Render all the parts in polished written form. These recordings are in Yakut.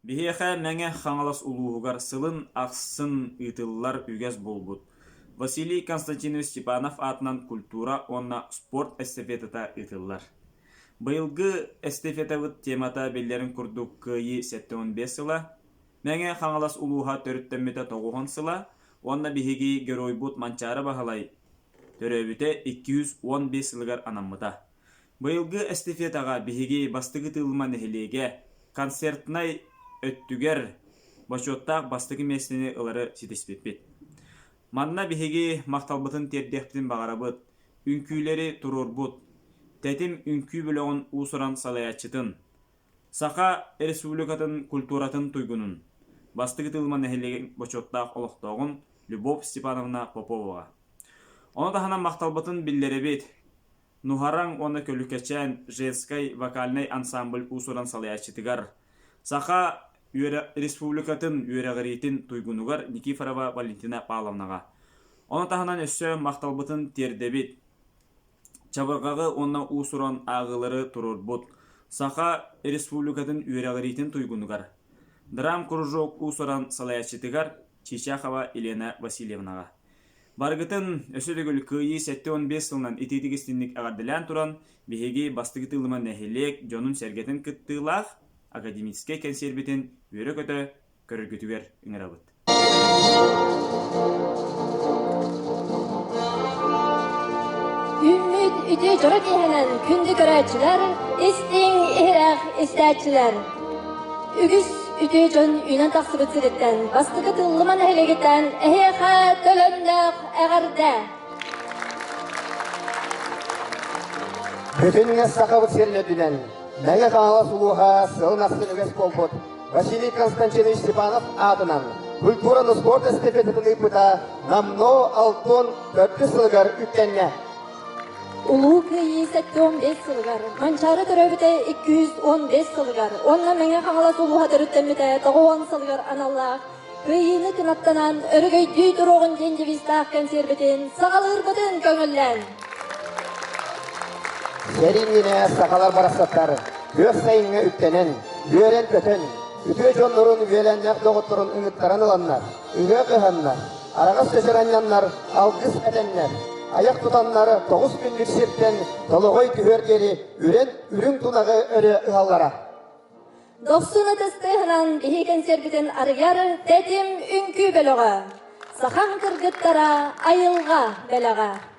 Биһиэхэ Мэҥэ Хаҥалас улууһугар сылын ахсын ыытыллар үгэс буолбут Василий Константинович Степанов аатынан культура уонна спорт эстафетата ыытыллар. Быйылгы эстафетабыт темата биллэрин курдук Кыайыы 75 сыла, Мэҥэ Хаҥалас улууһа төрүттэммитэ тоҕуһун сыла уонна биһиги геройбут Манчаары Баһылай төрөөбүтэ 215 сылыгар анаммыта. Быйылгы эстафетаҕа биһиги Бастакы Тыыллыма нэһилиэгэ концертнай өттүгэр бочуоттаах бастакы миэстэни ылары ситиспиппит. Манна биһиги махталбытын тиэрдиэхпитин баҕарабыт, үҥкүүлэри туруорбут, Тэтим үҥкүү бөлөҕүн уус-уран салайааччытын, Саха Республикатын культуратын туйгунун, Бастакы Тыыллыма нэһилиэгин бочуоттаах олохтооҕун Любовь Степановна Поповаҕа. Ону таһынан махталбытын биллэрэбит, Нуһараҥ уонна Көлүкэчээн женскай вокальнай ансамбль уус-уран салайааччытыгар, Саха Республикатын үөрэҕириитин туйгунугар Никифорова Валентина Павловнаҕа. Ону таһынан өссө махталбытын тиэрдэбит. Чабырҕаҕы уонна уус-уран ааҕыылары туруорбут Саха Республикатын үөрэҕириитин туйгунугар, драм-кружок уус-уран салайааччытыгар Чичахова Елена Васильевнаҕа. Барыгытын өссө төгүл Кыайыы 75 сылынан итиитик-истиҥник эҕэрдэлээн туран, биһиги Бастакы Тыыллыма нэһилиэк дьонун-сэргэтин кыттыылаах академическай кэнсиэрбитин үөрэ-көтө көрөргүтүгэр ыҥырабыт. Үүммүт үтүө дьоро киэһэнэн күндү көрөөччүлэр, истиҥ иһирэх истээччилэр! Үгүс үтүө дьон үүнэн тахсыбыт сириттэн, бастакы Тыллыма нэһилиэгиттэн эһиэхэ төлөннөөх эҕэрдэ! Бүтүн Сахабыт сирин үрдүнэн Мэҥэ Хаҥалас улууһа сылын ахсын үгэс буолбут Василий Константинович Степанов аатынан культураны спорт эстафетатын ыыппыта номнуо алтон төрдүс сылыгар үктэннэ. Улуу Кыайыы 75 сылыгар, Манчаары төрөөбүтэ 215 сылыгар уонна Мэҥэ Хаҥалас улууһа төрүттэммитэ 90 сылыгар аналлаах Кыайыыны кынаттанан өрөгөйдүү туруоҕун диэн девизтаах кэнсиэрбитин саҕалыырбытын көҥүллээн! Сэрии иннинэ сахалар барахсаттар күөх сайыҥҥа үктэнэн, үөрэн-көтөн, үтүө дьоннорун үөлээннээх доҕотторун ыҥыттаран ыланнар, ыһыах ыһаннар, араҕас чэчир анньаннар, алгыс этэннэр, айах тутаннар тоҕус күннүк сиртэн толоҕой түһүөр диэри үрэн үрүҥ тунаҕы өрө ыһаллара. Дохсун ытыс тыаһынан биһи кэнсиэрбитин арыйар Тэтим үҥкүү бөлөҕө. Сахам кыргыттара айылҕа бэлэҕэ.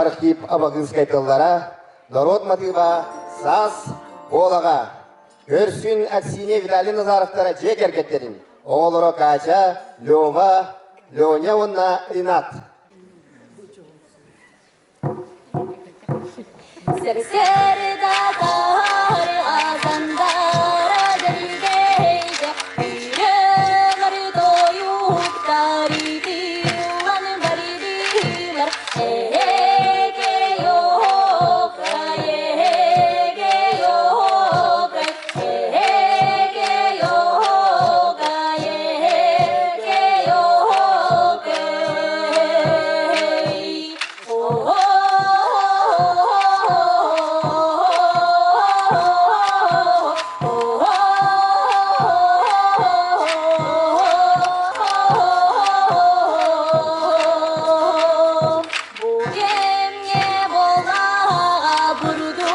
Архип Абагынскай тыллара, норуот матыыба Саас Буолаҕа. Көрсүн Аксинья Виталий Назаровтара дьиэ кэргэттэрин оҕолоро Катя, Лева, Леня уонна Ринат. Сэрсэрда азандара дэргэйде Үйрелер тоюктар итилан баридилар Эге йокай, эге йокай, эге йокай, эге йокай. Кемне болаға бұрду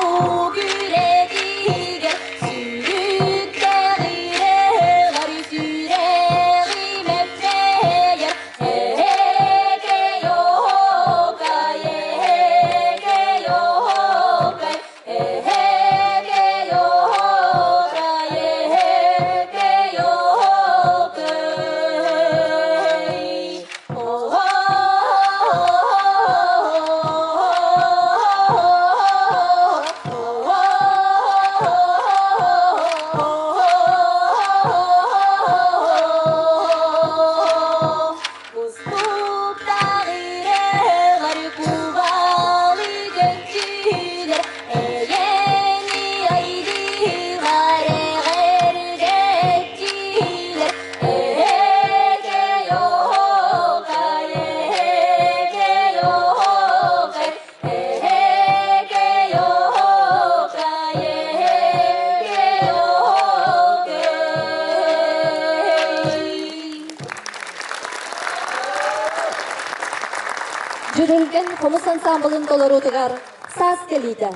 күрегігер Сүйріктәғире ғар сүрәғи мәппәйер Эге йокай, эге йокай, эге йокай, эге йокай. Дьүрүлгэн хомус ансаамбылын толоруутугар саас кэлиитэ.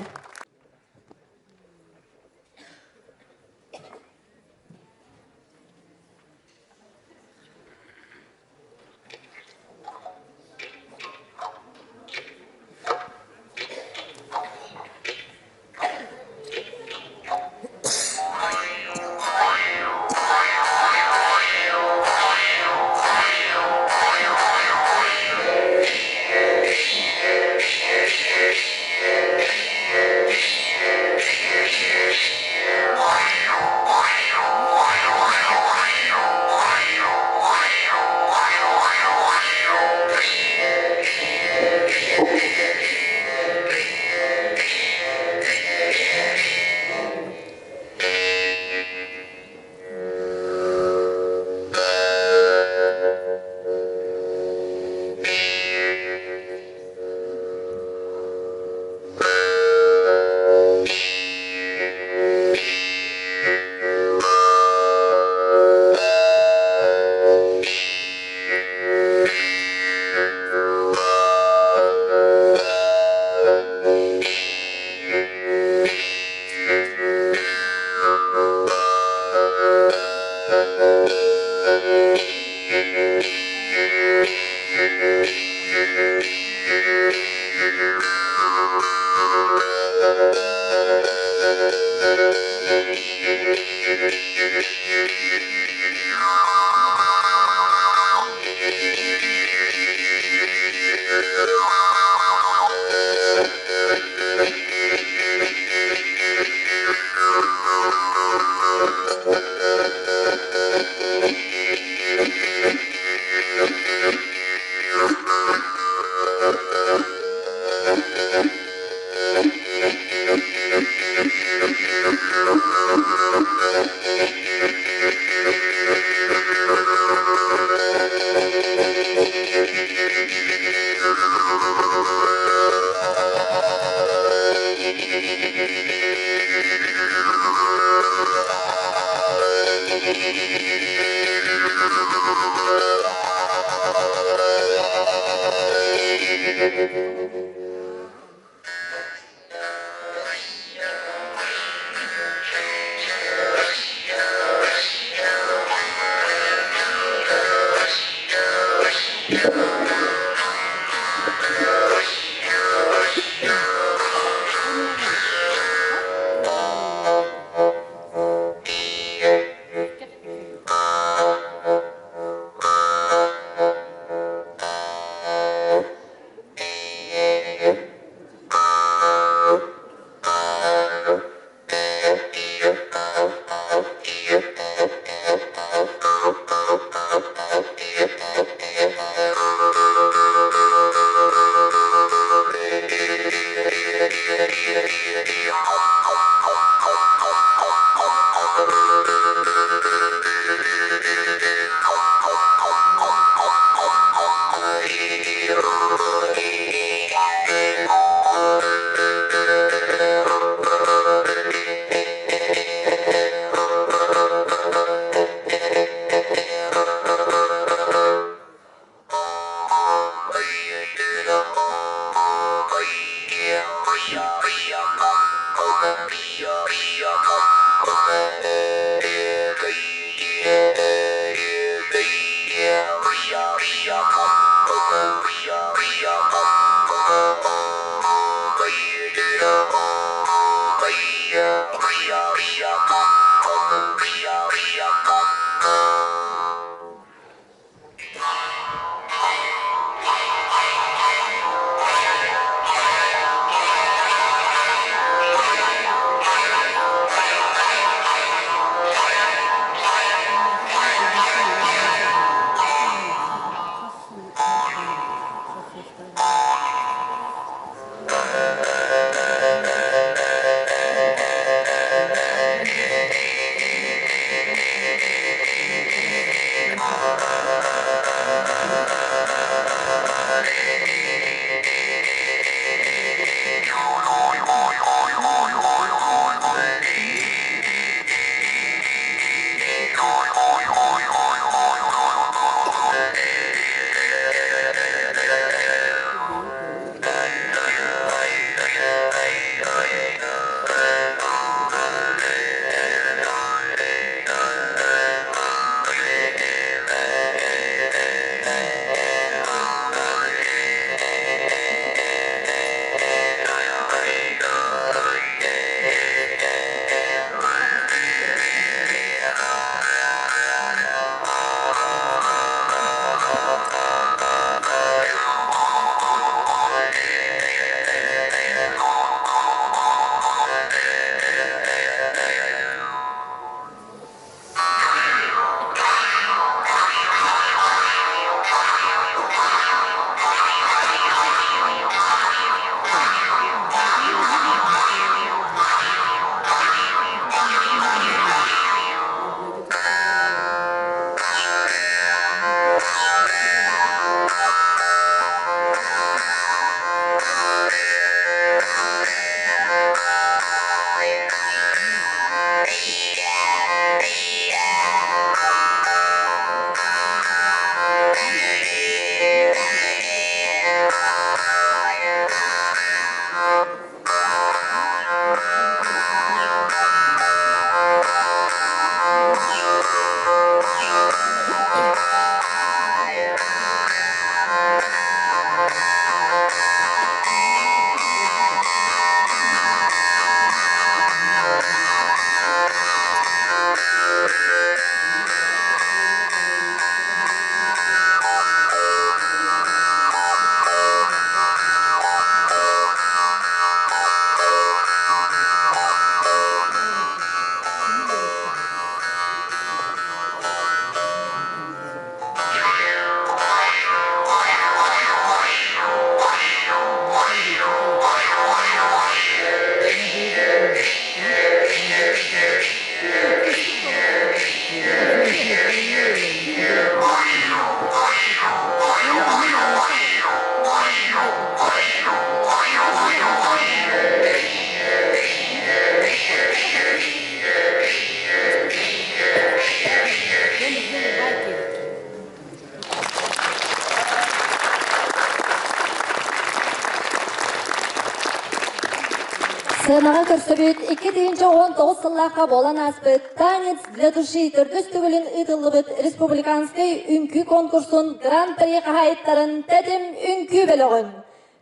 Сыанаҕа көрсөбүт 2019 сыллаахха буолан ааспыт «Танец для души» төрдүс төгүлүн ыытыллыбыт республиканскай үҥкүү конкурсун гран-при хаһаайыттарын Тэтим үҥкүү бөлөҕүн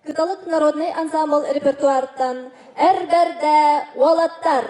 Кыталык народнай ансамбл репертуарыттан Эр бэрдэ уолаттар!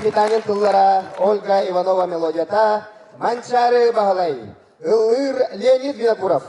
Сметанин тыллара, Ольга Иванова мелодията, Манчаары Баһылай, ыллыыр Леонид Винокуров.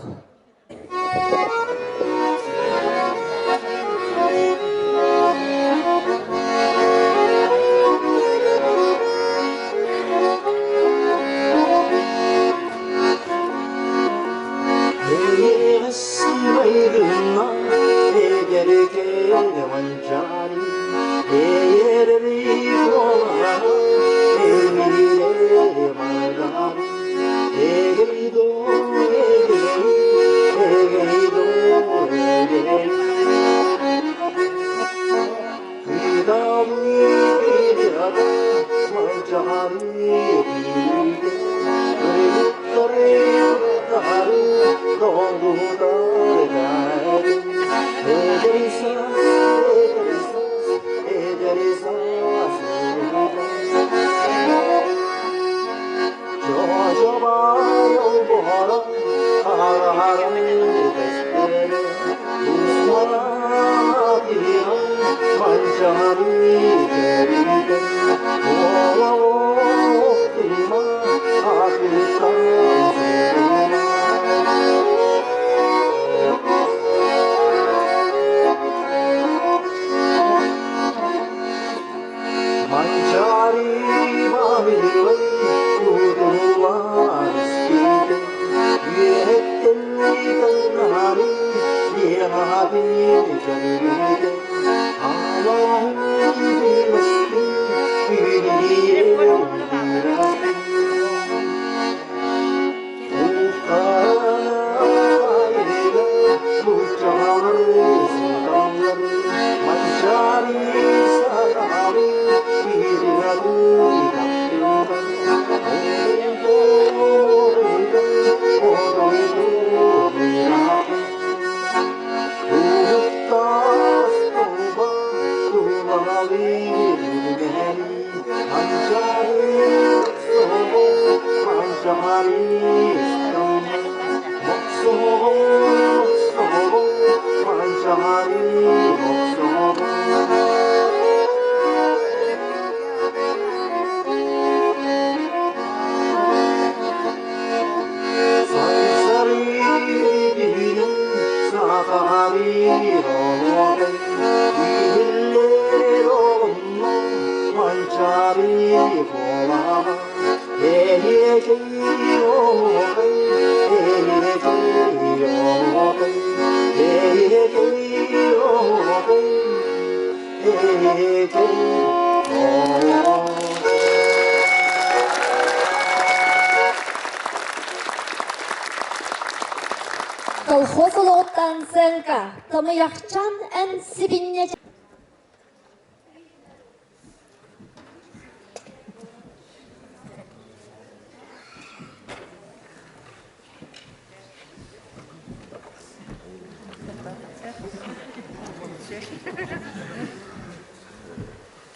Колхоз олоҕуттан сыаҥка, томуйахчан эн сибинньэ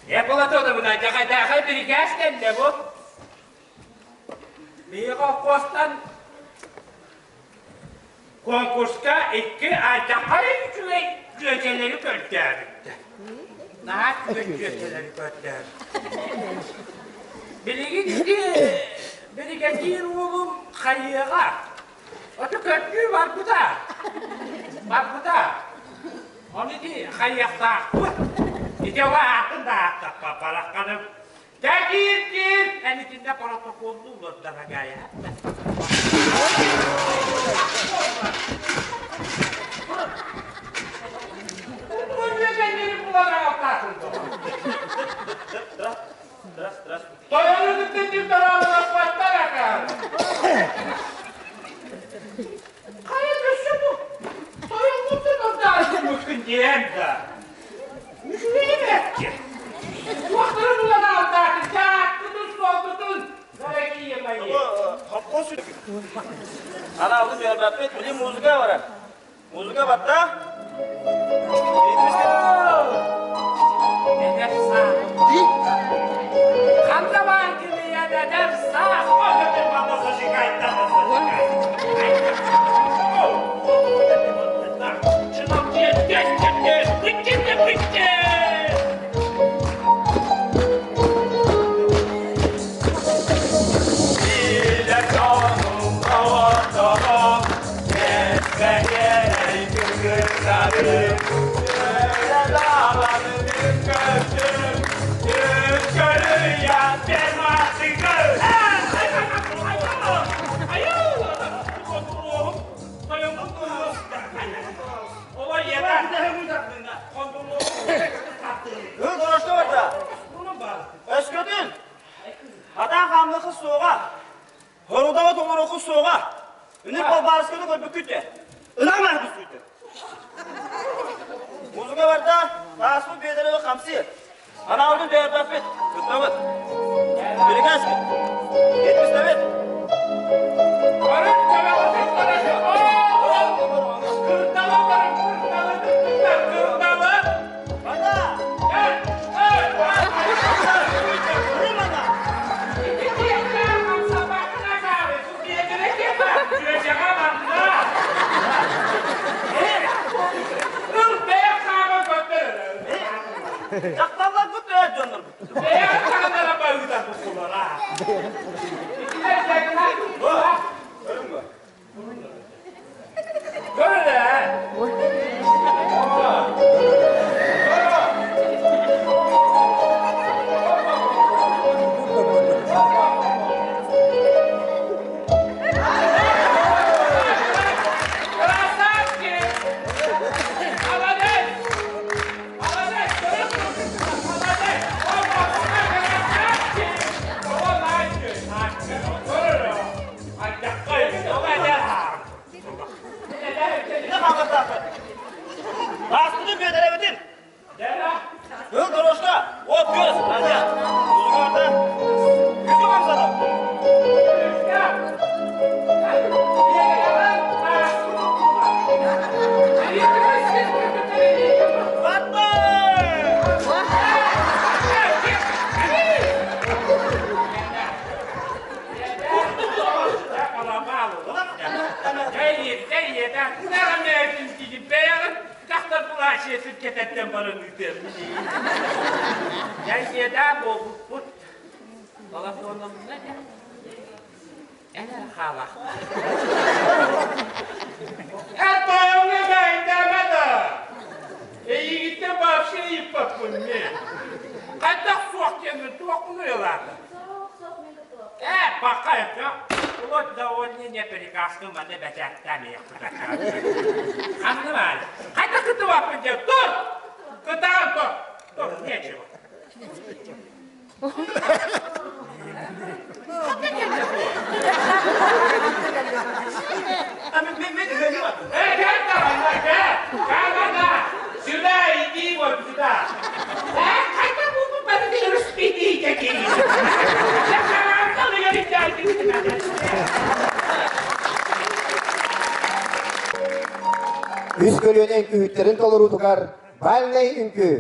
Э, Платоновна, дьаҕайдаахай бирикээс кэллэ бу. Биһиги холкуостан конкурска икки алдьархай үчүгэй дьүөгэлэри көрдөөбүттэр. Наһаа үчүгэй дьүөгэлэри көрдөөбүттэр. Билигин ити биригэдьиир уолум хайыаҕа Оту көрдүү барбыта. Барбыта. Ону ити хайыахтаахпыт. Ити ол аатын да ааттаппа барахханым. Киир киир! Эн итиннэ протоколлууллар дорогая. Тойону кытта тараалалаппаттар акаары. Хайа өссө бу тойоҥҥуттан ордооччуммуккун диэн да. Үчүгэй эбээкки. Туохтары булан аалдаатын, дьааккытын, суолгутун, дорогие мои. Анаалыс үөрбэппит, били музыка барар. Музыка батта. Эдэр саас. Ханна баар кинийэн эдэр саас? Манна зажигай, зажигай. хаамыахы суоҕа. Хорудаҕа толоруоху суоҕа. Үнүр балбаарысканы көрбүккүт ээ. Ынах маһы сүүйдэ. Музыка барда, тааспыт биэдэрэбэ хамсыыр. Анаабытын дөйөрбөппүт, кыттабыт. Бирикээскит. Жетпистэбит. Барın төбөҕүтүн барышы. Кырдалы барın, кырдалы кырдалы, кырдалы. Бада! Gel, gel. Рымана! Дьахталларбыт эр дьоннорбут. Красавчик! Молодец! Молодец! Молодец! Красавчик! Тааспытын биэдэрэбитин. Кыһыл дорожка, от көс, Надя. Музыка барда. Күскө хамсанар. Батты! Суох, суох, мен кыттыбаппын. Пока это вот довольно приказка маны бэчээттээниэх Ханна Хайда кытыбаппын диэн тур! Кытаан тур! Тур, нечего. Э, кэл кэл! Сюда иди, вот сюда! Э, хайда бу бары өрүспүтүй какие? Үс көлүөнэ үҥкүүһүттэрин толоруутугар бальнай үҥкүү.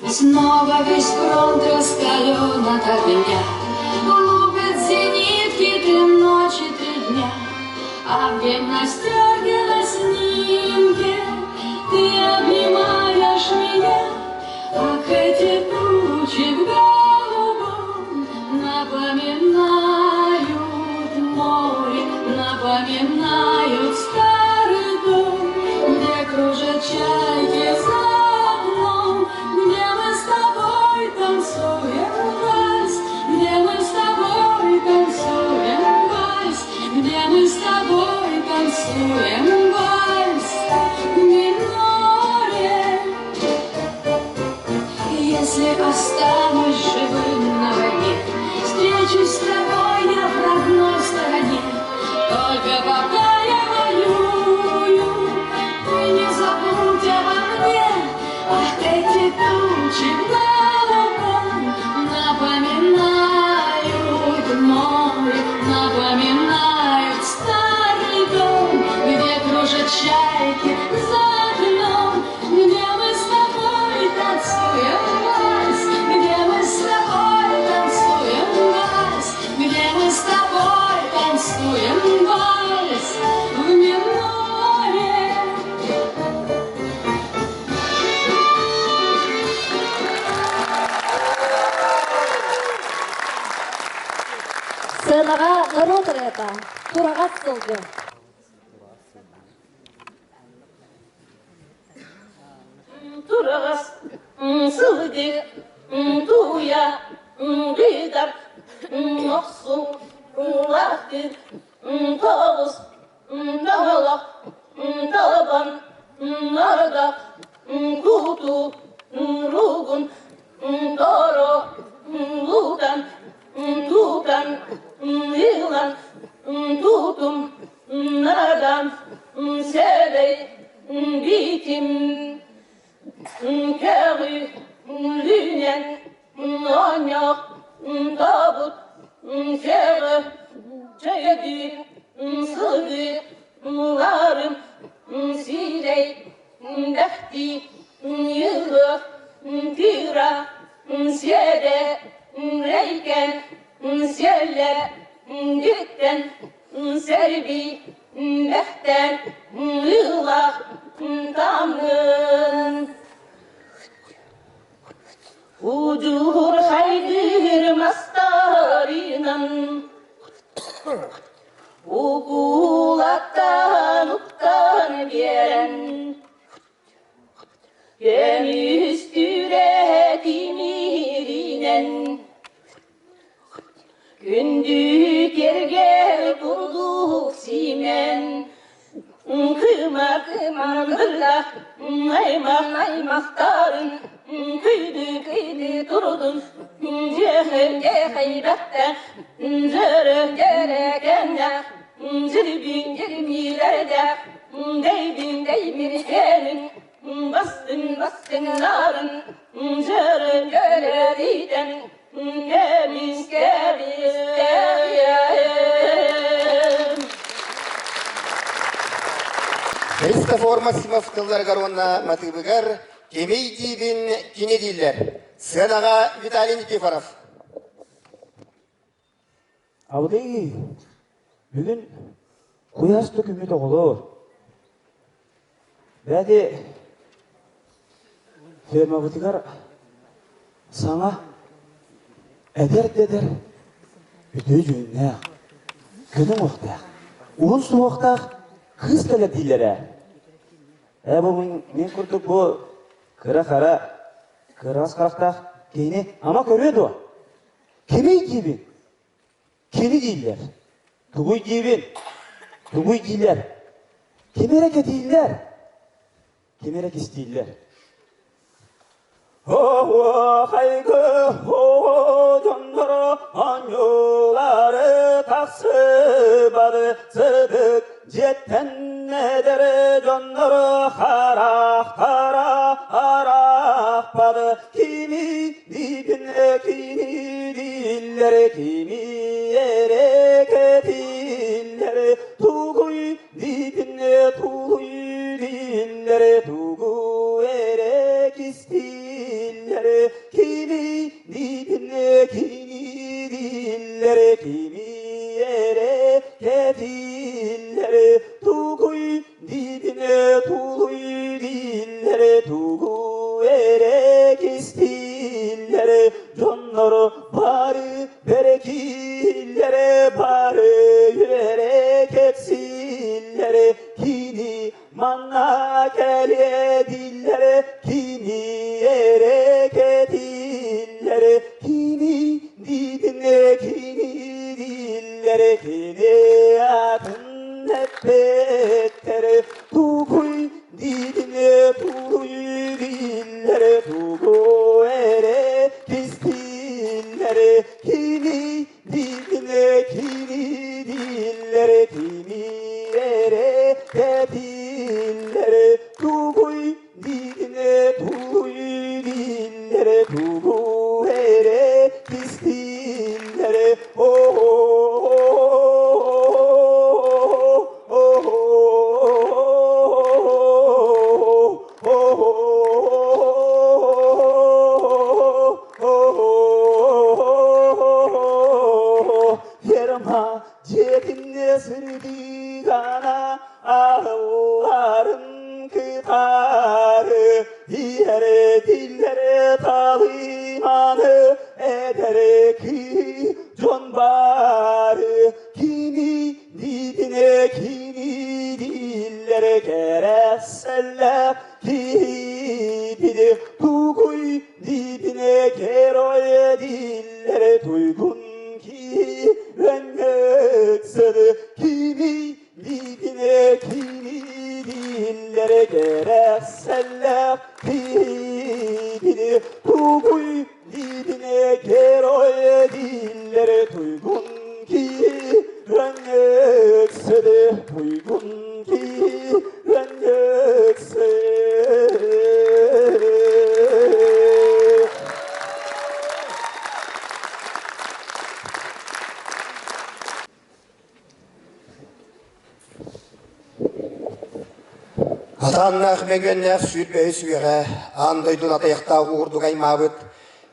Снова весь фронт раскален от огня, Лупят зенитки три ночи, три дня, А в гимнастерке на снимке Ты обнимаешь меня, Ах, эти тучи в голубом Напоминают море, Напоминают старый дом, Где кружат чайки за окном, Где мы с тобой танцуем вальс, Где мы с тобой танцуем вальс, Где мы с тобой танцуем вальс в миноре. Если останусь живым на войне, Встречусь с тобой я в родной стороне. Только пока я воюю, Ты не забудь обо мне. Ах, эти тучи в голубом Напоминают море, Напоминают старый дом, Где кружат чайки за окном, Где мы с тобой танцуем вальс, Где мы с тобой танцуем вальс, Где мы с тобой танцуем вальс в миноре. Сыанаҕа норуот ырыата, тураҕас сылгы. Тураҕас сылгы туйа гыдар охсу лахтыр тоҕус тоһолох толобон нордох куту ругун торо лутан тутан илан тутум надан селей битим Кэҕи лүнэн оонньоох тобут сэҕэ чэйди сылгы ларым сирэй дэхти йылы тыра сиэдэ рэйкэн сиэлэ диттэн сэрби бэхтэн ылах тамын Удьур хайгыыр мастарынан Укулаттан уктан биэрэн Көмүс түрэ тимиринэн Күндү кэргэл курдук симэн Кымак мандырдах аймах аймахтарын Күйді күйді турдун Дьэхэйбэттэ Дьөрө дьэрэкэннэ Дьирбин дьирмиилэрдэ Дэйбин дэймиркэнин Бастын бастыҥнарын Дьөрө дьөрөрийтэн Кэбис кэбис Христофор Максимов тылларыгар уонна матыыбыгар Кимий диибин кини дииллэр. Сыанаҕа Виталий Никифоров. Абытай, бүгүн куйаас да күммүт оҕолор. Бэти фермабытыгар саҥа эдэр да эдэр үтүө дьүһүннээх, көнө уҥуохтаах, уһун суһуохтаах кыыс кэлэр дииллэр ээ. Ээ бу мин курдук бу кыра-хара, кыраас харахтаах киһини ама көрүө дуо? Кимий диибин? Кини дииллэр. Тугуй диибин? Тугуй дииллэр. Кими эрэ кэтииллэр. Кими эрэ кистииллэр. Оһуохайгы дьонноро оонньуулары тахсыбады сыдык дьиэттэн эдэр дьонноро харахтара арахпады кими диибин кини дииллэр кими эрэ кэтииллэр тугуй диибин тугуй. Dillere tugu ere kistillere Kimi dibine kimi dillere Kimi ere ketillere Tuguy dibine tuluy dillere Tugu ere kistillere Дьоннору бары бэрэкииллэрэ бары үөрэ кэпсииллэрэ кини манна кэлиэ дииллэрэ кини эрэ кэтииллэрэ кини диибинэ кини дииллэрэ кини атын эппэттэрэ тугуй диибинэ тугуй дииллэрэ тугу эрэ кистииллэрэ кини диибинэ кини дииллэрэ кини эрэ кэтииллэрэ тугуй диибинэ тугуй дииллэрэ тугу эрэ кистииллэрэ Yerma cebinde sırdıgana ağlarım kıtarı Diğer dillere talimanı eder ki con barı Kimi dibine kimi dillere kereselle kibidi Tuguy dibine keroy dillere duygun ki rengeksedi Kimi dibine kimi dillere kereselle kibidi Tuguy dibine keroy dillere duygun ki rengeksedi Duygun ki rengeksedi Атааннаах мөҥүөннээх сүүрбэһис үйэҕэ аан дойдуну атайахтаах уурдук аймаабыт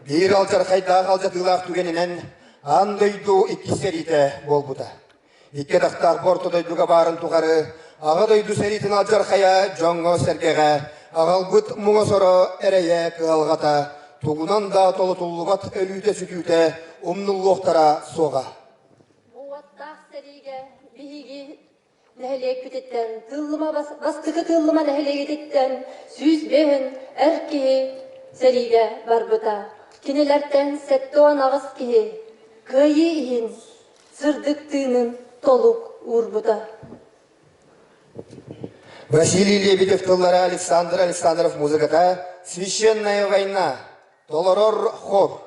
биир алдьархайдаах алдьатыылаах түгэнинэн аан дойду иккис сэриитэ буолбута. Икки атахтаах орто дойдуга баарын тухары Аҕа дойду сэриитин алдьархайа дьоҥҥо-сэргэҕэ аҕалбыт муҥа-соро эрэйэ кыһалҕата тугунан да толотуллубат өлүүтэ-сүтүүтэ умнуллуохтара суоҕа. Уоттаах сэриигэ биһиги нэһилиэкпититтэн Тыыллыма бастакы Тыыллыма нэһилиэгититтэн 105 эр киһи сэриигэ барбыта. Кинилэртэн 78 киһи Кыайыы иһин сырдык тыынын толук уурбута. Василий Лебедев тыллара Александр Александров музыката «Священная война» толорор хор.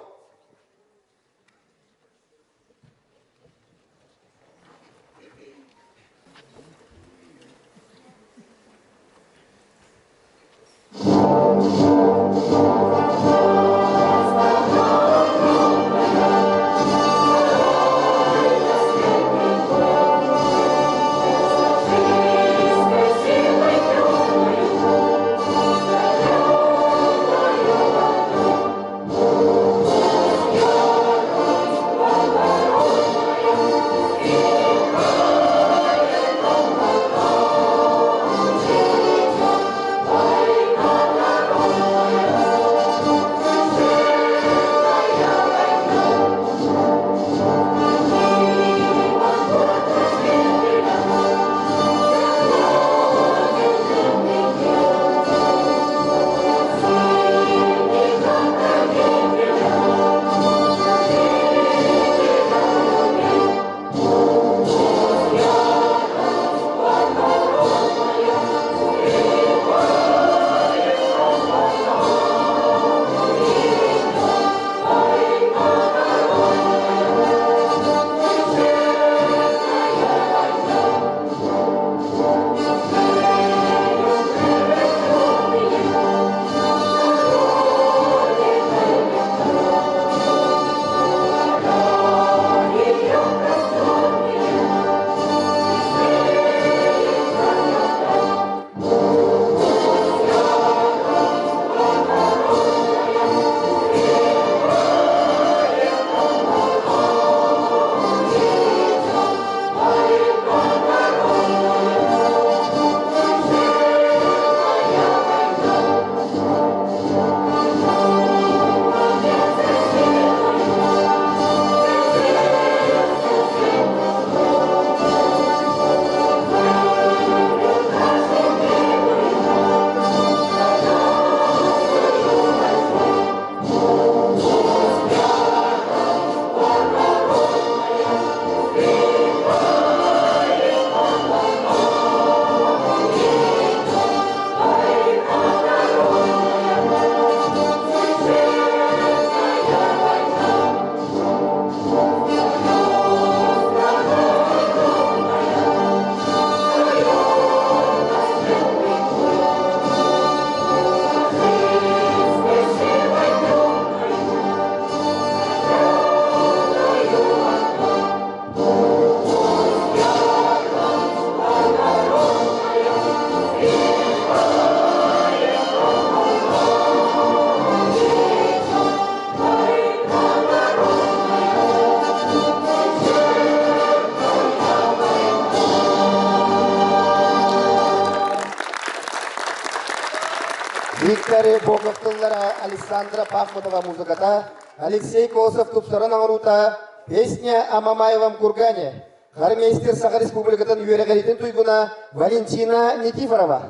Виктор Богов тыллара, Александра Пахмутова музыката, Алексей Колосов тупсаран оҥоруута «Песня о Мамаевом кургане» Хормейстер Саха Республикатын үөрэҕириитин туйгуна Валентина Никифорова.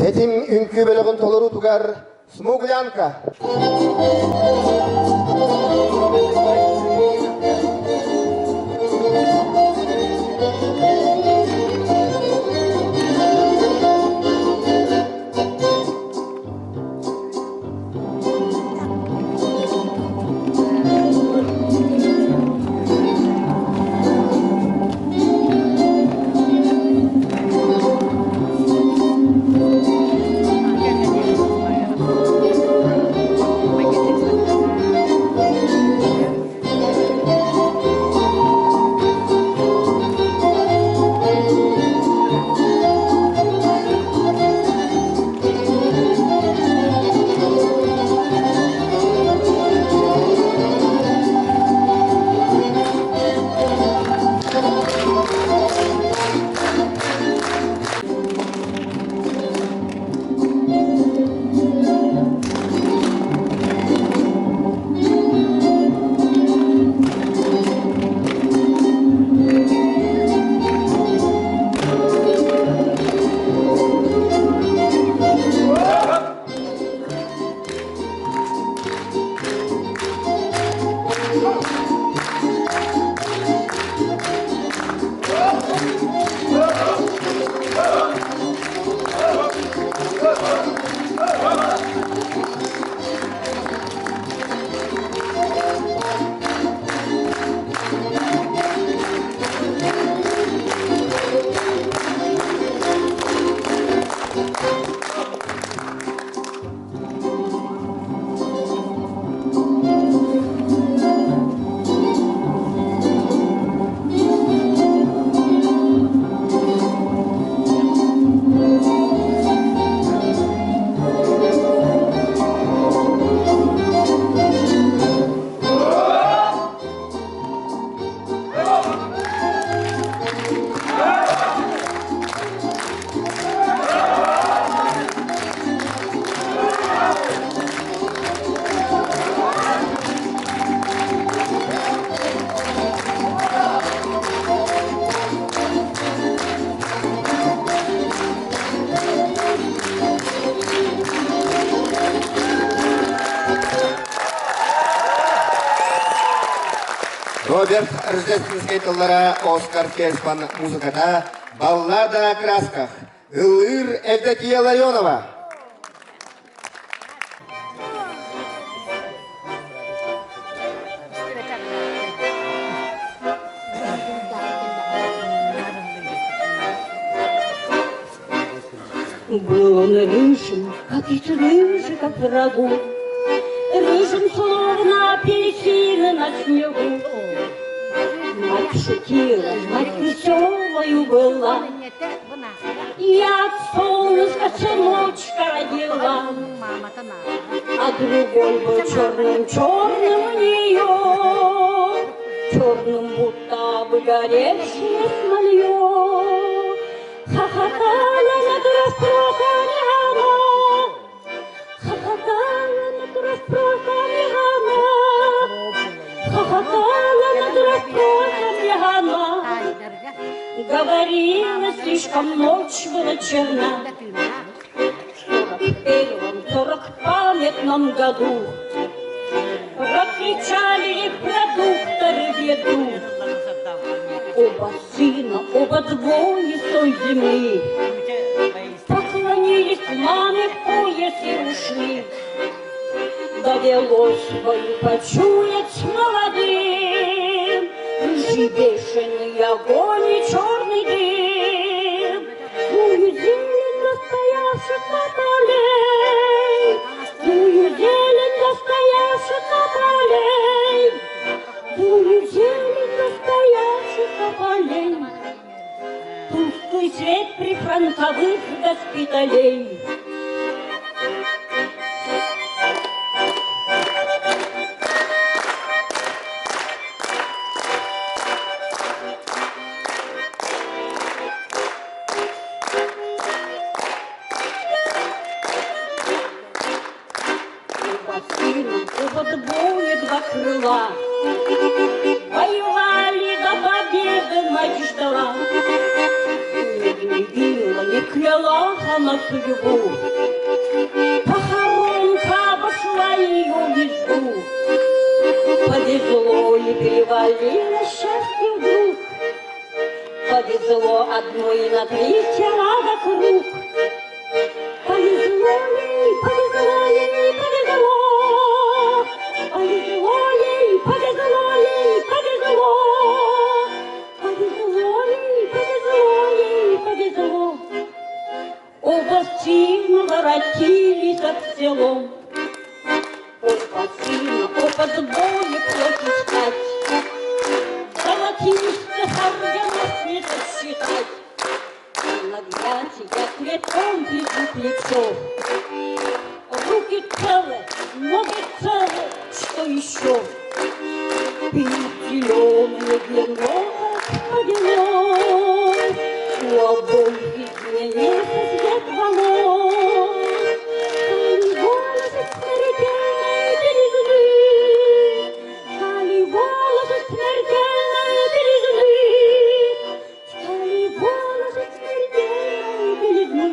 Тэтим үҥкүү бөлөҕүн толоруутугар Смуглянка. Роберт Рождественскай тыллара Оскар Фельдман музыката «Баллада о красках» ыллыыр Евдокия Ларионова. Был он рыжим, как и рыжий, как врагу, Рыжим, словно апельсины на снегу. Мать шутила, мать веселою была, Я от солнышка сыночка родила, А другой был черным-черным у нее, Черным будто бы горевшее смолье. Хохотала над расспросами она, Хохотала над расспросами она, Хохотала над расспросами она. Говорила, слишком ночь была черна. В 41-м, 40 памятном году Прокричали репродукторы беду. Оба сына, оба двое с той земли Поклонились маме в пояс и ушли. Довелось бою почуять молодым Рыжий бешеный огонь и черный дым. Тую зелень настоявших тополей, Тую зелень настоявших тополей, Тую зелень настоявших тополей. Тусклый свет прифронтовых госпиталей. У двое два крыла Воевали до победы, мать ждала. Не гневила, не кляла она судьбу. Похоронка обошла ее избу. Повезло и перевалило счастье вдруг. Повезло одной на три тела вокруг. Повезло ей, повезло ей, повезло. Повезло ей, повезло ей, повезло. Повезло ей, повезло ей, повезло. Оба сына воротились от селом. Оба сына, оба двое плохи стать. Золотистых орденов не сосчитать. На плетом плечу плечо. Руки целы, ноги целы, что еще? Пить зеленые для ног повело. У обоих изменился цвет волос. Стали волосы смертельной белизны, Стали волосы смертельной белизны, Стали волосы смертельной белизны.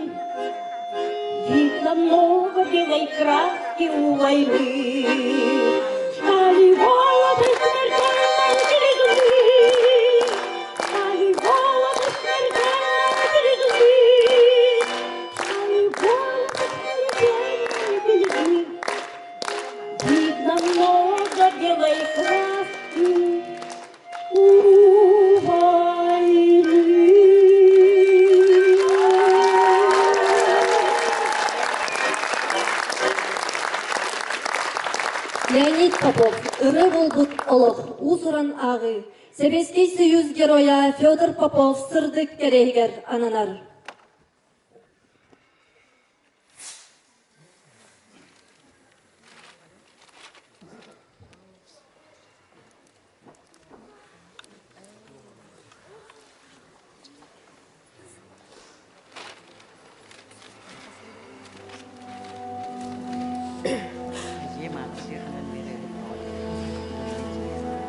Видно много белой краски у войны. Стали волосы смертельной белизны, Стали волосы смертельной белизны, Стали волосы смертельной белизны. Видно много белой краски у войны. Леонид Попов, ыры булбут олох, уус-уран ааҕыы, Сэбиэскэй Союз Геройа Федор Попов сырдык кэриэһигэр ананар.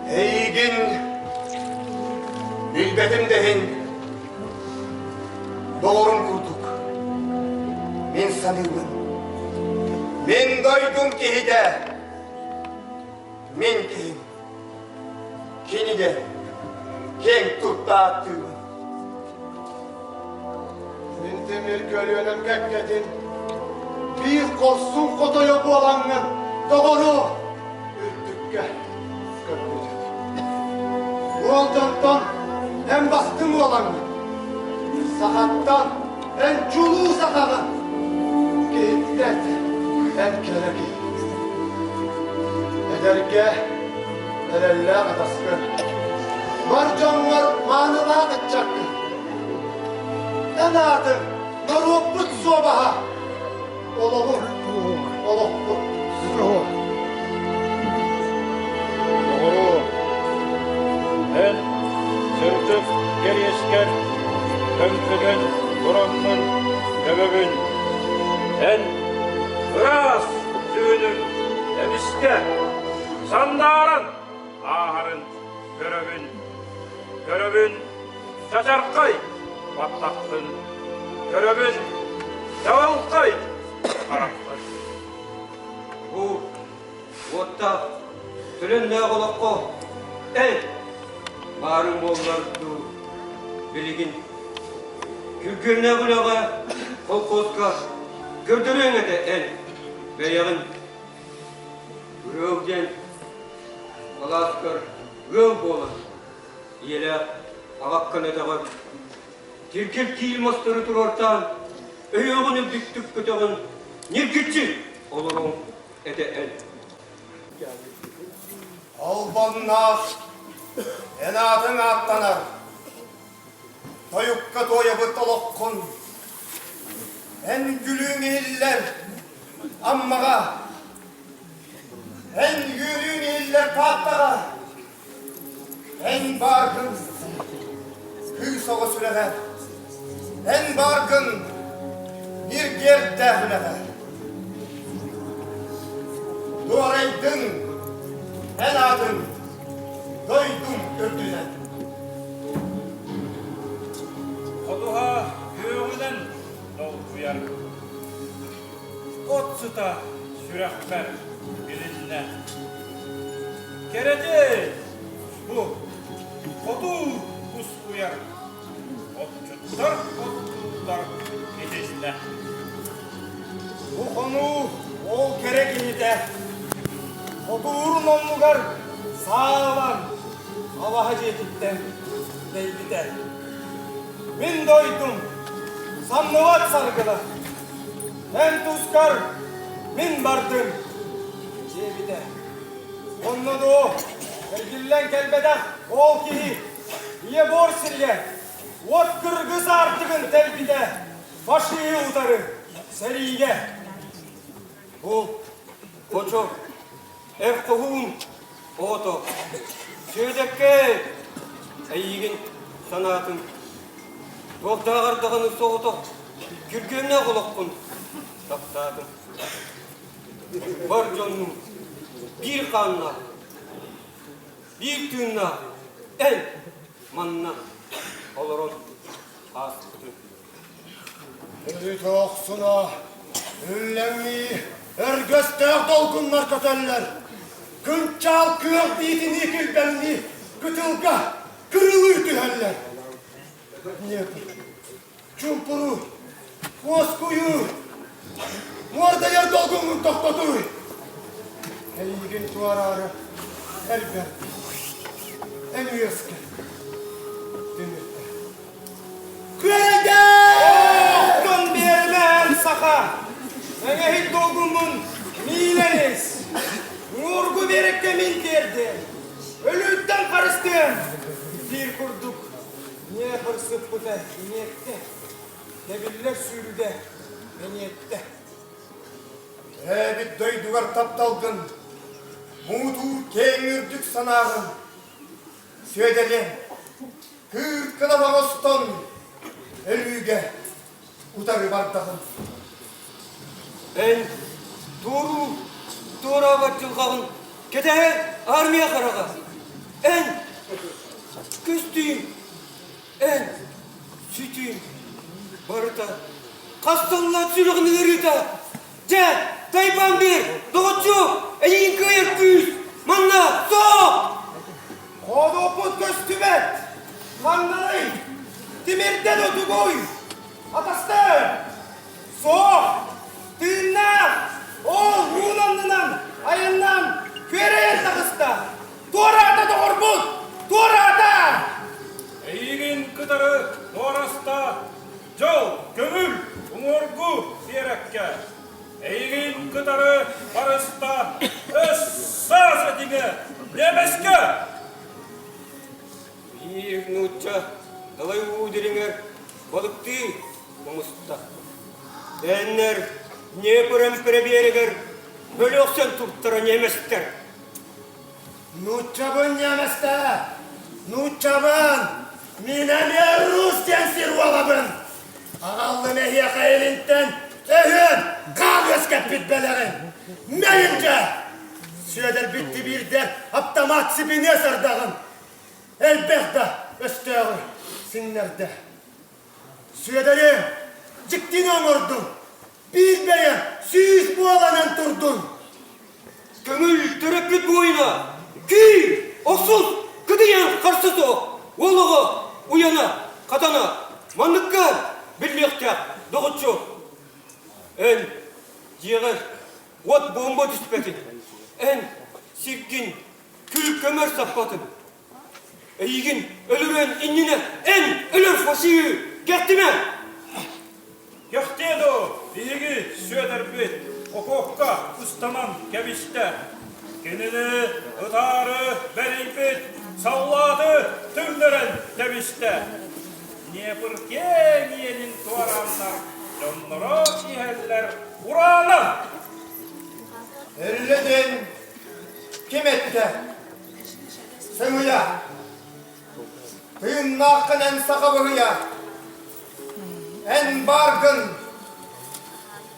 Эйигин билбэтим да иһин доҕорум курдук мин саныыбын. Мин дойдум киһитэ, мин киһим. Кинигэ киэҥ туттааттыыбын. Мин тимир көлүөнэм кэккэтин биир хорсун хотойо буолаҥҥын доҕору үрдүккэ көппүтүк. Уол дьонтон эн бастыҥ уолаҥҥын, сахаттан эн чулуу сахаҕын, киһиттэн эн кэрэ киһи. Эдэргэ эрэллээх атаскын, бар дьоҥҥор маанылаах ыччаккын. Эн аатыҥ норуоппут суобаһа, олоҕуҥ олохпут суоҕа. Доҕору, эн сырдык кэриэскэр көмпүтэн тураммын көмөбүн. Эн ыраас түүнүм эмискэ сандааран ааһарын көрөбүн. Көрөбүн чачархай баттахпын, көрөбүн чаҕылхай харахпын. Бу уоттаах төлөннөөх олоххо эн баарыҥ буоллар дуу билигин күргүөмнээх үлэҕэ колхозка көрдөрүөҥ этэ эн бэйэҕин ыал диэн алааскар ыал буолан ийэлээх аҕаккан өтөҕөр тиргил киил мастары туруортаан өйүөҕүн үрдүктүк көтөҕөн ньиргиччи олоруҥ этэ эн Албаннаах эн аатыҥ ааттанар, тойукка туойабыт олоххун. Эн күлүүҥ иһиллэр Аммаҕа, эн үөрүүҥ иһиллэр Тааттаҕа, эн бааргын кыыс оҕо сүрэҕэ, эн бааргын ньиргиэрдээх үлэҕэ. Туорайдыҥ эн аатыҥ дойдум үрдүнэн. Ходуһа күөҕүнэн долгуйар От сыта сүрэхпэр билиннэ. Кэрэтин бу хотуур кускуйар, отчуттар оттууллар итиннэ. Бу хонуу ол кэрэ киһитэ хотуурун оннугар саалан алаһа дьиэтиттэн тэйбитэ. Мин дойдум самныбат саргыла Эн тускар мин бардым, диэбитэ. Онно дуо, эргиллэн кэлбэтэх ол киһи ийэ буор сиргэ уот кыргыс аартыгын тэлбитэ, фашиһы утары сэриигэ. Бу хочо эр хоһуун оҕото Сүөдэккэ эйиигин санаатын туохтааҕар даҕаны соҕотох күргүөмнээх олохпун таптаатым. Бар дьоннуу биир хааннаах, биир тыыннаах эн манна олорон ааспытыҥ. Өрүт охсуна, үллэҥнии, өргөстөөх долгуннар көтөллөр. Кынчаал күөх биитинии килбэҥнии, кытылга кырылыы түһэллэр. Днепр, чуумпуруу, уоскуйуу, муордайар долгуҥҥун тохтотууй. Эйигин туораары элбэх, эн үөскэ, түмүктэ. Күөрэйдээ! Биэрмээн саха! Мэҥэһик долгуммун миилэн ис! Уҥуоргу биэрэккэ мин тиэрдиэм! Өлүүттэн харыстыам! Биир курдук Днепр сыппыта иҥиэттэ, тэбиллэр сүүрүгэ мэҥиэттэ. Төрөөбүт дойдугар тапталгын, муҥутуур киэҥ үрдүк санааҕын Сүөдэриэм, кыыркына оҥостон өлүүгэ утары бардаҕым. Эн туоруу туораабат дьылҕаҕын кэтэһэр армия хараҕа. Эн көстүүм, эн сүтүүм барыта хас сыллаах сүрэҕин ыарыыта. Дьэ, тайбаан биэр, доҕоччуок, эйигин кыайар күүс, манна, суох! Одоппут көстүбэт! Ханнаный? Тимирдэн утугуй! Атастар! Суох! Тыыннаах! Ол уун аннынан айаннаан күөрэйэн таҕыста! Туораата доҕорбут! Туораата! Эйигин кытары туораста дьол, көҥүл, уҥуоргу биэрэккэ. Эйигин кытары барыста өс саас этиҥэ немецкэ! Биир нуучча далай уу дириҥэр балыктыы оҥоста. Эннер Днепр эмпэрэ биэрэгэр бөлөхсөн туртара немецтэр. Нууччабын немецтэ! Нууччабын! Мин эмиэ рус диэн сир уолабын! Аҕаллым эһиэхэ илинтэн өһүөн хаан үөскэппит бэлэҕин! Мэйимдьэ! Сүөдэрбит тибиирдэ аптамаат сибиниэс ардаҕын! Элбэх да өстөөҕү сиҥнэрдэ. Сүөдэри дьиктини оҥордуҥ! Биир бэйэ сүүс буоланан турдун! Көҥүл төрөппүт буойуна, киир, охсус, кыдыйан харса суох, уол оҕо уйана, хатана, манныкка биллиэхтээх, доҕоччуок. Эн дьиэҕэр уот буомба түспэтин, эн сиргин күл-көмөр саппатын. Эйигин өлөрүөн иннинэ эн өлөр фашиһы кэхтимэ! Кэхтиэ дуо, биһиги Сүөдэрбит окуопка ыстанан кэбистэ. Кинини ытаары бэрийбит саллааты түҥнэрэн кэбистэ. Днепр киэҥ иэнин туорааннар дьонноро иһэллэр ураанан! Өллө диэн ким эттэ? Сымыйа! Тыыннааххын эн саха быһыйа! Эн бааргын!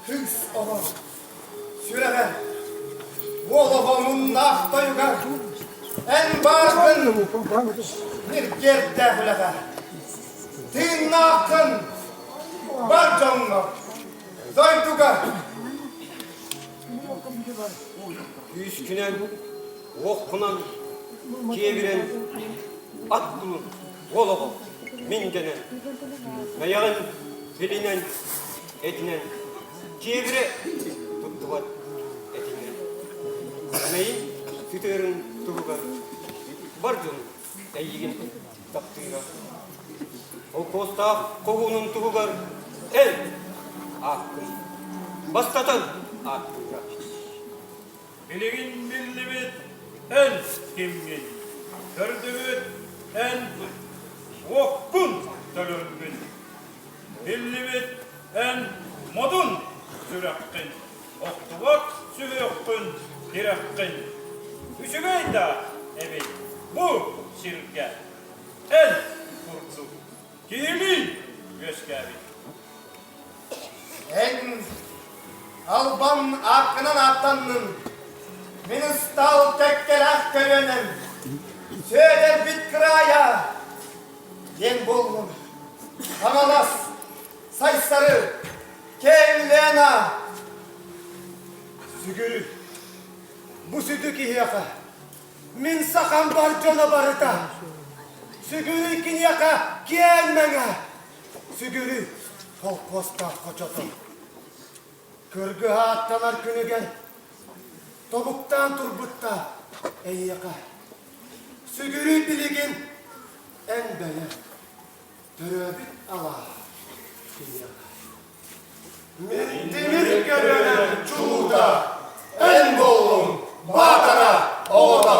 Кыыс оҕо сүрэҕэ, уол оҕо муннаах тойуга! Эн бааргын! Ньиргиэрдээх үлэҕэ! Тыыннааххын! Бар дьоҥҥо, дойдуга! Күүскүнэн, уоххунан киэбирэн ат булун уол оҕо мин дэнэн мэйэҕин билинэн этинэн киэбирэ туттубат этинэн мэйин сытыарын туһугар бар дьон эйигин таптыыра холкуостаах хоһуунун туһугар эн ааккын бастатан ааттыыра Билигин биллибит эн кимҥин, көрдүбүт эн уоккун төлөргүн. Биллибит эн модун сүрэххин, охтубат сүһүөххүн тирэххин. Үчүгэй да эбит бу сиргэ эн курдук киһилии үөскээбит. Эн албан ааккынан ааттаннын, мин ыстаал кэккэлээх көлүөнэм, Сүөдэрбит кыраайа диэн буоллун. Хаҥалас, Сайсары, Киэҥ Лена, Сүгүрү, бу сүдү киһиэхэ Мин сахам бар дьоно барыта Сүгүрүй киниэхэ киэҥ мэҥэ Сүгүрүй холкуостаах хочото Кыргыһа аттанар күнүгэр Тобуктаан турбутта эйиэхэ Сүгүрүй билигин эн бэйэҥ Төрөөбүт алаа киниэхэ Мин тимир көлүөнэм чулуута Эн буоллуҥ Баатара оҕото!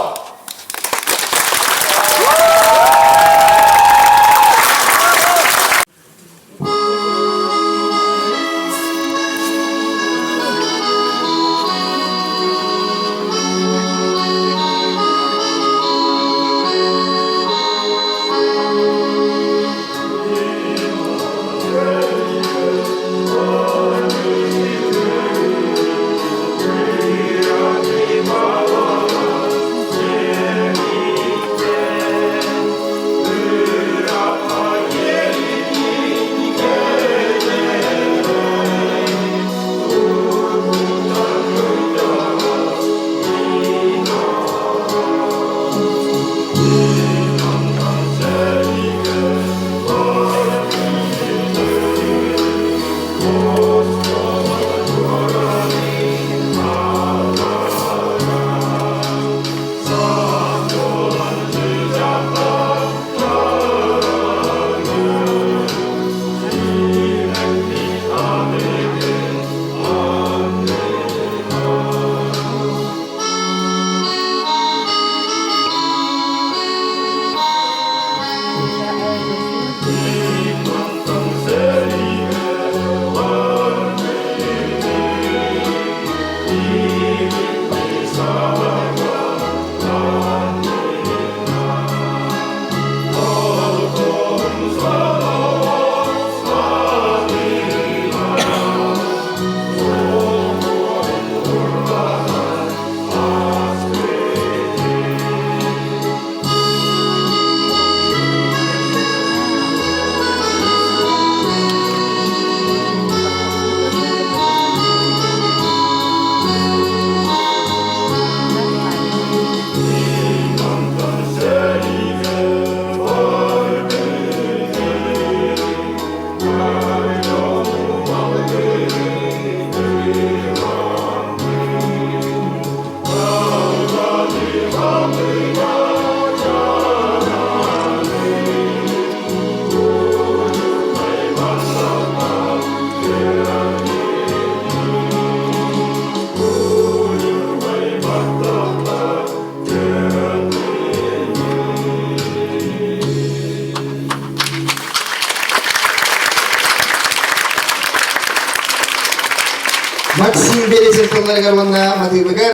Максим Березин тылларыгар уонна матыыбыгар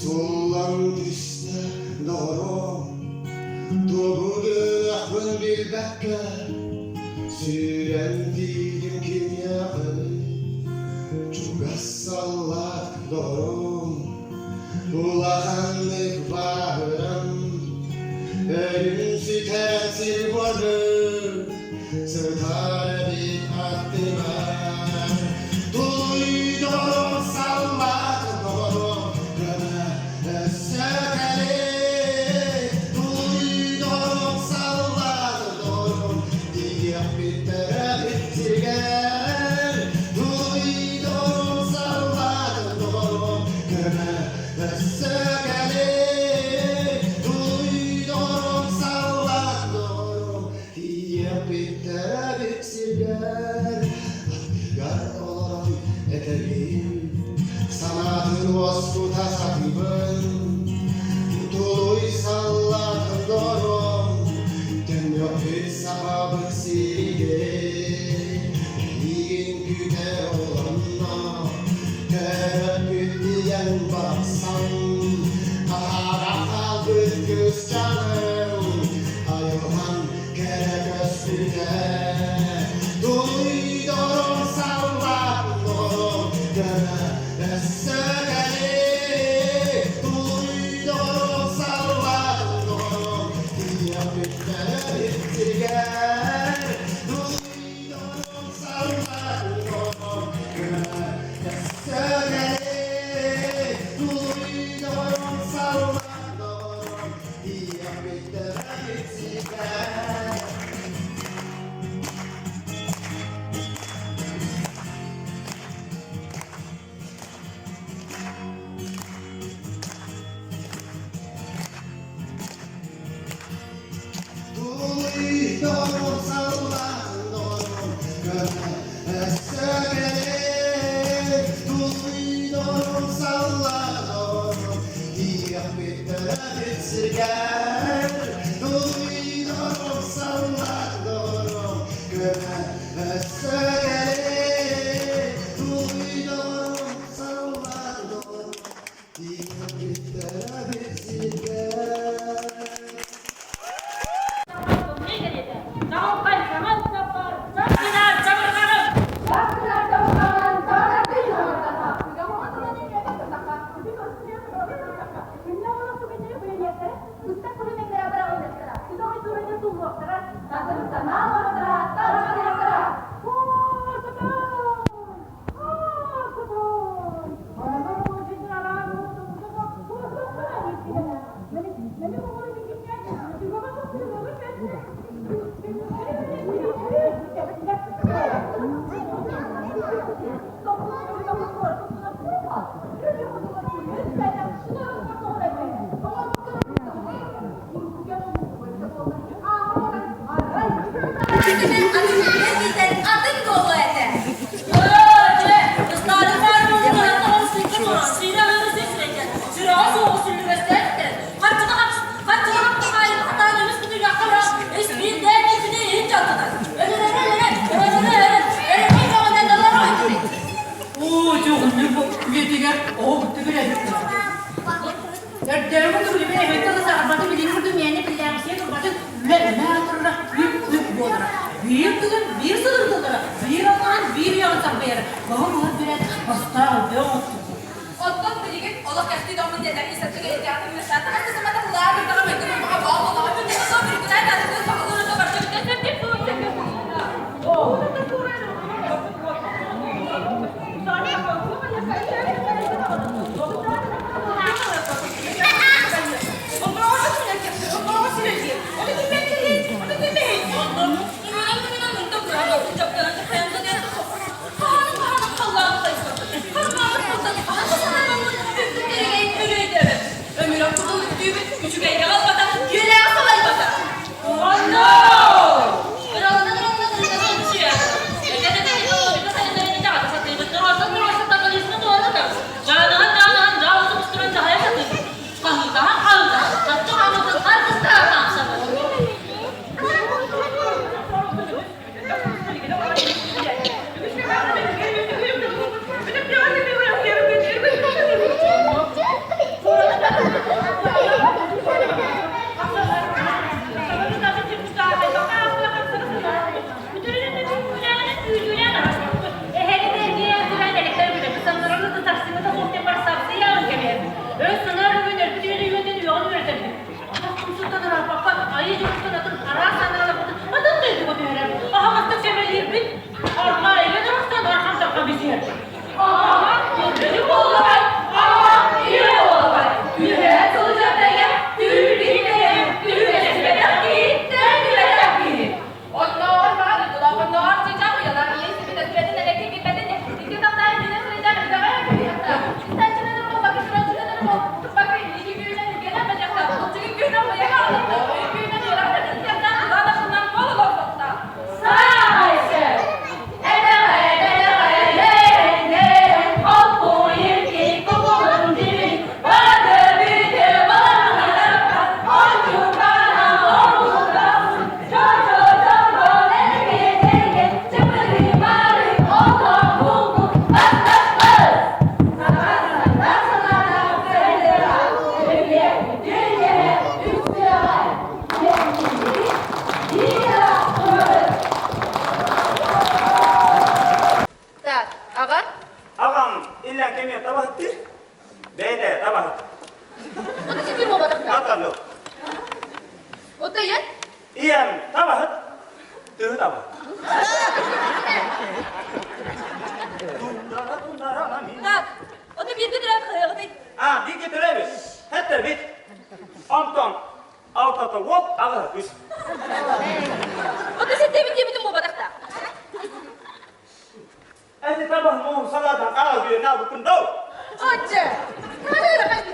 Суллан түстэ доҕорум, тугу гыныахпын билбэккэ, сүүрэн тиийдим киниэхэ. Чугас саллаат доҕорум, улаханнык бааһыран, өйүн сүтэрэн сир барыр, сытар эбит аттыбар. Тулуйдорум саллаат доҕорум, көмө өссө кэлин. Тулуйдорум саллаат доҕорум, тиийиэхпиттэрэ сиригэр. Тулуйдорум саллаат доҕорум, көмө өссө кэлин. Тулуйдорум саллаат доҕорум, Тиийиэхпиттэрэ сиргэр, аттыгар олорон этэбин, санаатын уоскута сатыыбын. Тулуй саллаатын доҕорум, төннүөхпүт сахабыт сиригэр. Эйигин күүтэр олорно, төрөппүт ийэҥ барахсан, хаһаара хаалбыт кыысчааным, айылҕан кэрэ көстүүтэ Дуйдорум саллаат доҕорум көмө өссө кэлиий Дуйдорум саллаат доҕорум тиийэхпиттэрэ сиригэр Дуйдорум саллаат доҕорум көмө өссө кэлиий Дуйдорум саллаат доҕорум Сиргэр дуйдорум саллардорум көмө өссө кэлин дуйдорум саллардорум тиийбиттэрэ сиргэр. Атын буолуо этэ. Оо, дьоҕуннук үйэтигэр оҕо кытта билэбит. Эрдээҕи курдук эһэттэн саҕарбаты билигин курдук мээнэ биллээҕисийэ турбатын үлэ үлэ турара үп үп буолара. Биир тылын биир сылын тыллара, биир аллаһын биир үйэҕин сарбыйара. Баһын быһар билэн бастаах өйдөөх оттуку. Оттон билигин олох кэхтии доммун диэтэр исаттыга итиятын үөсээтэ хатты самата улаа бирдаҕа майгы баҕа боо болаҕа күннэҕэ соо бүрүкүнай наадатын саҕалыыр өтө барда бүтэн сэргир суун сэргир Үчүгэйгэ албатах. Таба муһун салаатан аал бүөн аалбыккын доо. Отче, надо рахать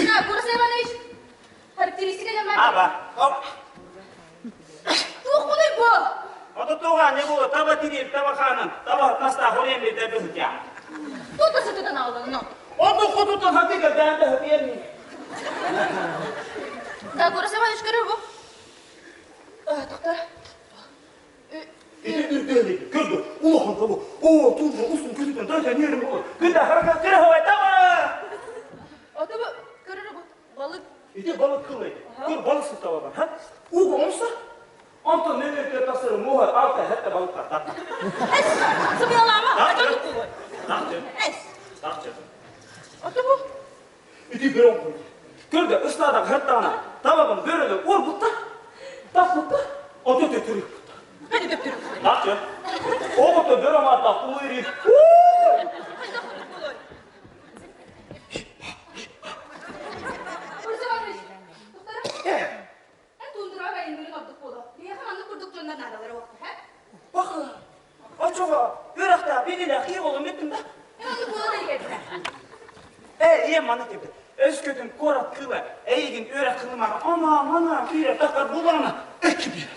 На, Курас Иванович, характеристика дьаммар. Аба. Туох буолуй бу? Ото туға не болу, таба тирип, таба ханын, таба наста хорем бит бөхүтя. Тут сытытан алын, но. Ото хотутан хатыга дәнде хәберми. Да, Курас Иванович, көрөр бу. Тоқтар. Ити үрдәлек, көрдү, улахан таба, о, тундра устун көтүтөн дайта нерим болот. Күндә харакат кире хавай таба. Ото бу көрөр бу. Балык. Ити балык кылай. Көр балык сыта бар, ха? Угу онса? Онтон нөмөр тасыры муха алта хәтта балыктар тарта. Эс, сымыялама, ачан кулой. Тахчы. Эс. Тахчы. Ото бу. Ити бөрөн кой. Көрдө, ыстада хаттана, табабын бөрөлө орбутта, таппытта, ото төтүрүк. Хadi төптүрүк. Тахчы. Огото бөрө марта кулыри. Курас Иванович, тоқтар. Эн тундраға айындырын ордук боло. Бияха маннык курдук дьоннор наадалара уохта, һэ? Баха. Очого, өрөхтә билиле хи болом беттим да. Эн оннук буолан илгэрдэ. Э, ием маны тепти. Өскөтүн корат кыла, эйигин өрөх кылымага, ама мана кире такар булана. Эки бир.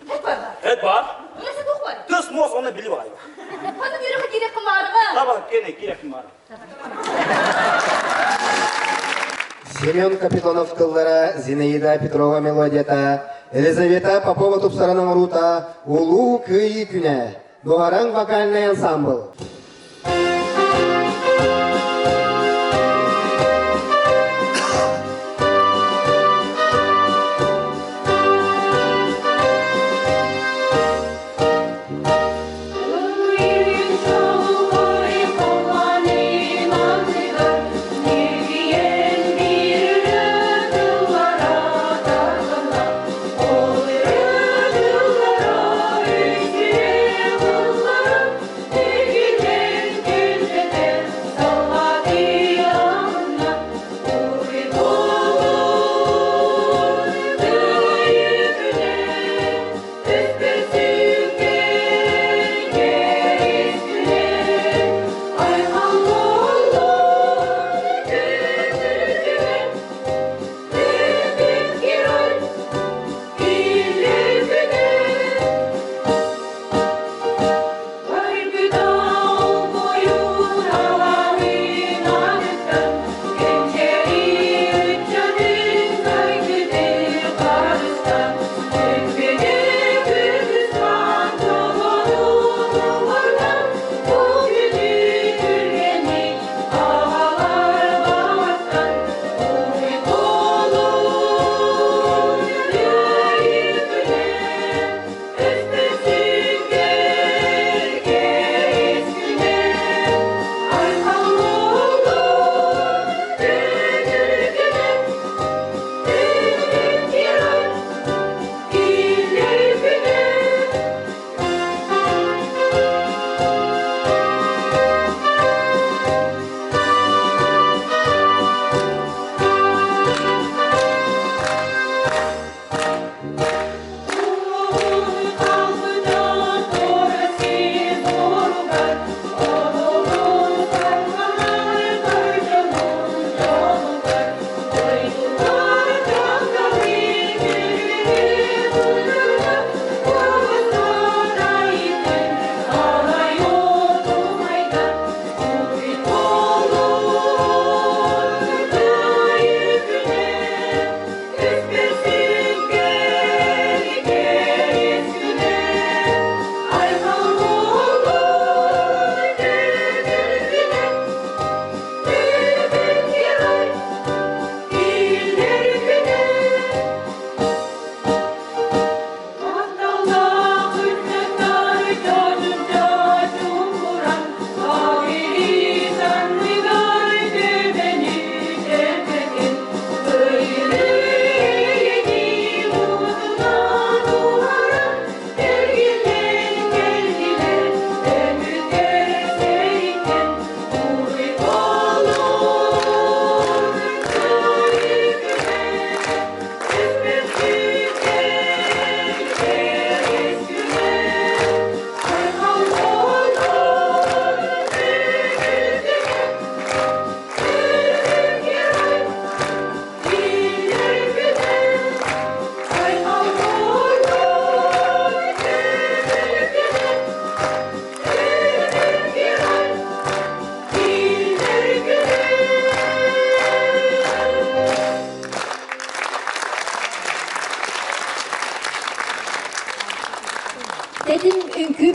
Эт бар бар. Эт бар. Өрөсө туох бар. Тыс мос оны билип алай. Ханнык үөрөхө киирэх кымаарыга. Таба кене кире кымара. Семен Капитонов тыллара, Зинаида Петрова мелодията, Елизавета Попова тупсаран оҥоруута Улуу Кыайыы күнэ, Дуһараҥ вокальнай ансамбл. Ол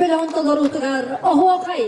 бөлөҕүн толоруутугар оһуохай.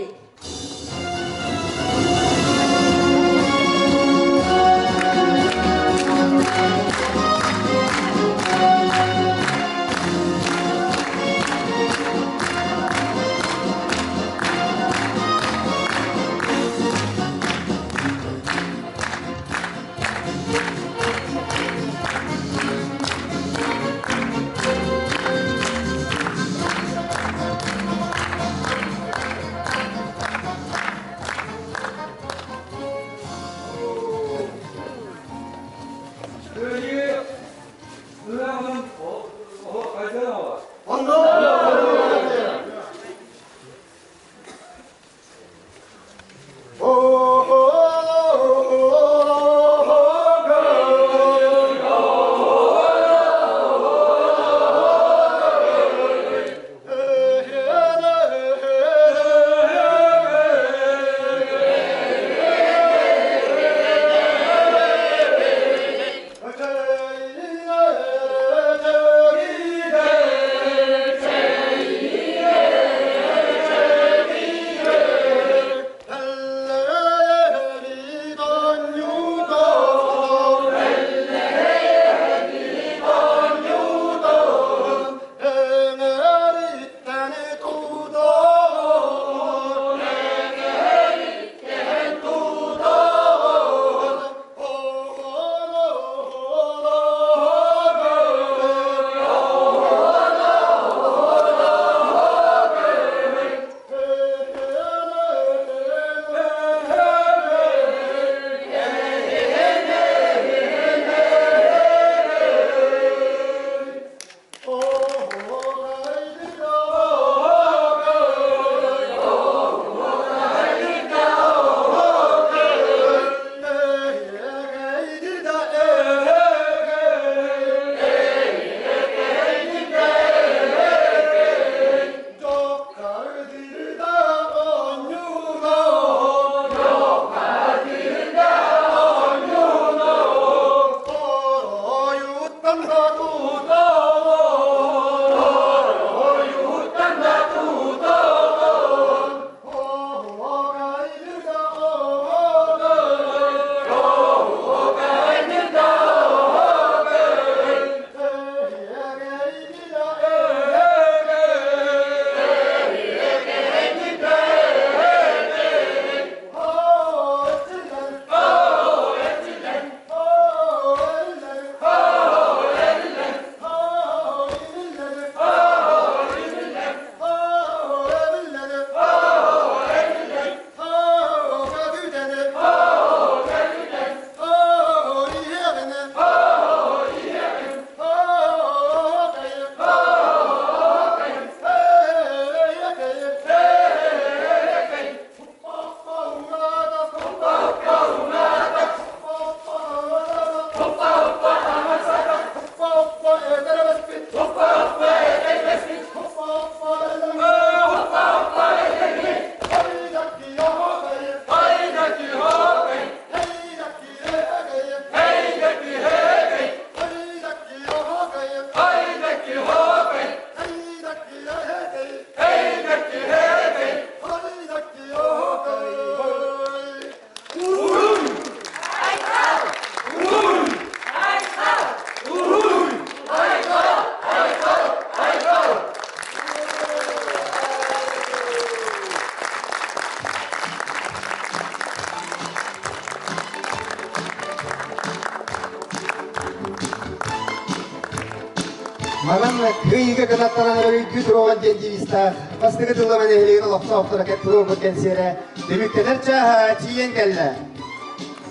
Манан кыайыыга кынаттанан өрөгөйдүү туруоҕун диэн девизтаах бастакы тыллама нэһилиэгин олохтоохторо туруорбут кэнсиэрэ түмүктэнэр чааһа тиийэн кэллэ.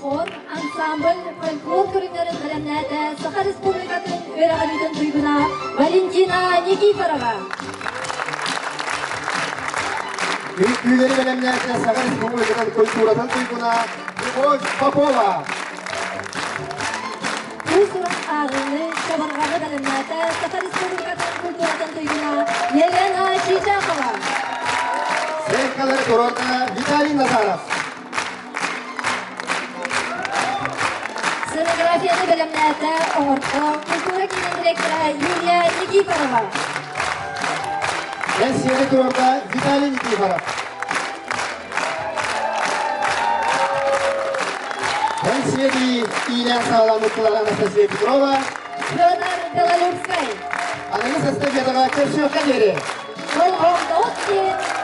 Хор ансамбль фольклор көрүҥнэрин бэлэмнээтэ Саха Республикатын үөрэҕириитин туйгуна Валентина Никифорова. Үҥкүүлэри бэлэмнээтэ Саха Республикатын культуратын туйгуна Любовь Попова. Уус-уран ааҕыыны, чабырҕаҕы бэлэмнээтэ Саха Республикатын культуратын туйгуна Елена Чичахова. Сценкалары туруорда Виталий Назаров. Сценографияны бэлэмнээтэ оҥордо культура киинин директора Юлия Никифорова. Кэнсиэри туруорда Виталий Никифоров. Кэнсиэри иилээн саҕаламмыттылар Анастасия Петрова. Федор Белолюбскай. Аныгы эстафетаҕа көрсүөххэ диэри. Болҕомтоҕут диэн.